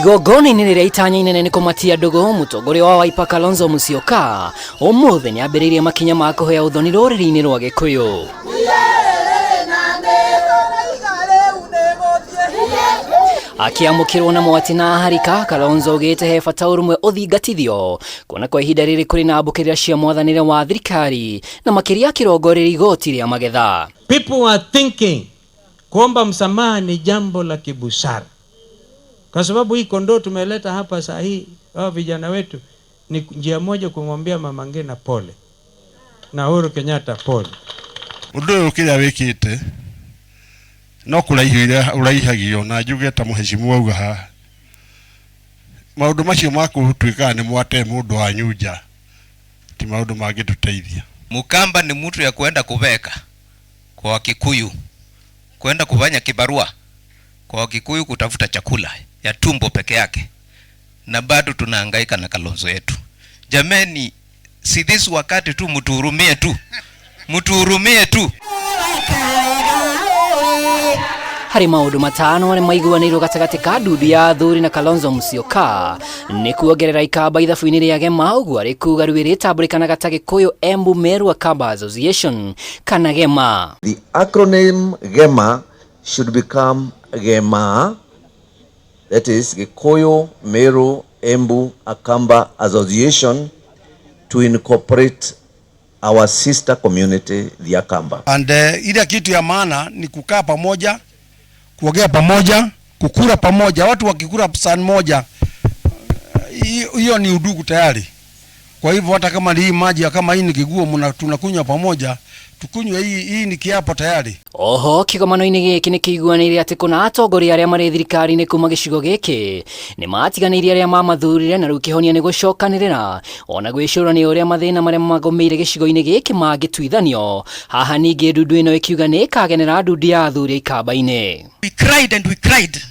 Igongona-inĩ rĩrĩa itanya inene nĩ kũmatia ndũgũ, mũtongoria wa Wiper Kalonzo Musyoka ũmũthĩ nĩ ambĩrĩirie makinya ma kũhoya ũthoni rũrĩrĩ-inĩ rwa Gĩkũyũ. Akĩamũkĩrwo na mwatĩ na harika, Kalonzo augĩte he bata ũrũmwe ũthingatithio kuona kwa ihinda rĩrĩ kũrĩ na mbũkĩrĩra cia mwathanĩre wa thirikari na makĩria akĩrongoreria igoti rĩa magetha. People are thinking kuomba msamaha ni jambo la kibusara, kwa sababu hii kondoo tumeleta hapa saa hii, hao vijana wetu ni njia moja kumwambia Mama Ngina pole na Uhuru Kenyatta pole. Undu uyu kiria wikite no kuraihio uraihagio na njuge ta muheshimu auga haha maundu macio ma kutuika ni mwate mundu wanyu nja ti maundu mangituteithia. Mukamba ni mtu ya kuenda kuveka kwa Wakikuyu, kuenda kufanya kibarua kwa Wakikuyu, kutafuta chakula ya tumbo peke yake, na bado tunahangaika na Kalonzo yetu. Jameni, si this wakati tu, mtuhurumie tu, mtuhurumie tu. Harĩ maũndũ matano arĩa maiguanĩirwo gatagatĩ ka ndundu ya athuri na Kalonzo Musyoka nĩ kuongerera ikamba ithabu-inĩ rĩa Gema, ũguo arĩ kuga rwĩ rĩtambũrĩkanaga ta Gĩkũyũ Embu Meru Akamba Association kana GEMA. The acronym GEMA should become GEMA, that is Gikuyu Meru Embu Akamba Association, to incorporate our sister community, the Akamba. And ile kitu ya maana ni kukaa pamoja, kuongea pamoja, kukula pamoja. Watu wakikula sahani moja, hiyo ni udugu tayari. Kwa hivyo hata kama hii maji kama hii ni kiguo tunakunywa pamoja, tukunywe hii, hii ni kiapo tayari. Oho kĩgomano-inĩ gĩkĩ nĩ kĩiguanĩire atĩ kũna atongoria arĩa marĩ thirikari-inĩ kuma gĩcigo gĩkĩ nĩ matiganĩirie arĩa mamathurire na rĩu kĩhonia nĩ gũcokanĩrĩra ona gwĩcũrania ũrĩa mathĩna marĩa magũmĩire gĩcigo-inĩ gĩkĩ mangĩtuithanio. Haha ningĩ ndundu ĩno ĩkiuga nĩ ĩkagenera ndundu ya athuri ikamba-inĩ. We cried and we cried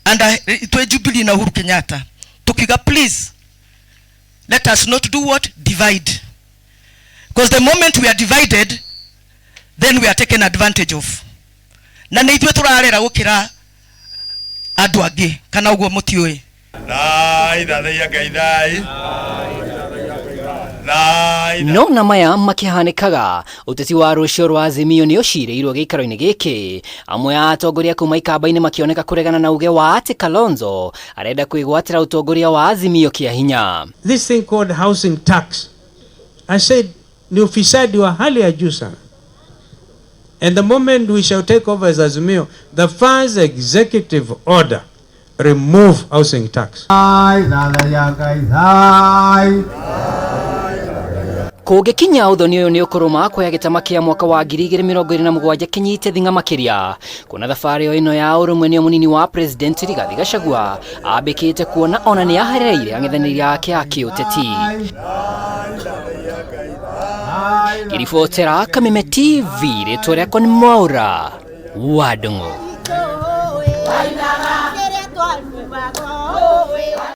and twĩ Jubilee na Uhuru Kenyatta tukiuga please let us not do what divide, because the moment we are divided then we are taken advantage of, na nĩ ithuĩ tũrarera gũkĩra andũ angĩ, kana ũguo mũtiũĩ. No na maya makĩhanĩkaga, ũteti wa rũcio rwa Azimio nĩ ũcirĩirwo gĩikaro-inĩ gĩkĩ, amwe a atongoria kuma ikamba-inĩ makĩoneka kũregana na uge wa atĩ Kalonzo arenda kwĩgwatĩra ũtongoria wa Azimio kĩa hinya. This thing called housing tax, I said ni ufisadi wa hali ya juu sana. And the moment we shall take over as Azimio, the first executive order, remove housing tax. Kũngĩkinya ũthoni ũyũ nĩ ũkũrũma kuoya gĩtama kĩa mwaka wa 2027 kĩnyite thing'a makĩria kuona thabarĩ o ĩno ya ũrũmwe nĩo mũnini wa president Rigathi Gachagua ambĩkĩte kuona ona nĩ ahereire ang'ethanĩri ake a kĩũteti. Ngĩribotera Kameme TV, rĩtwa rĩakwa nĩ Mwaũra wa Ndung'u.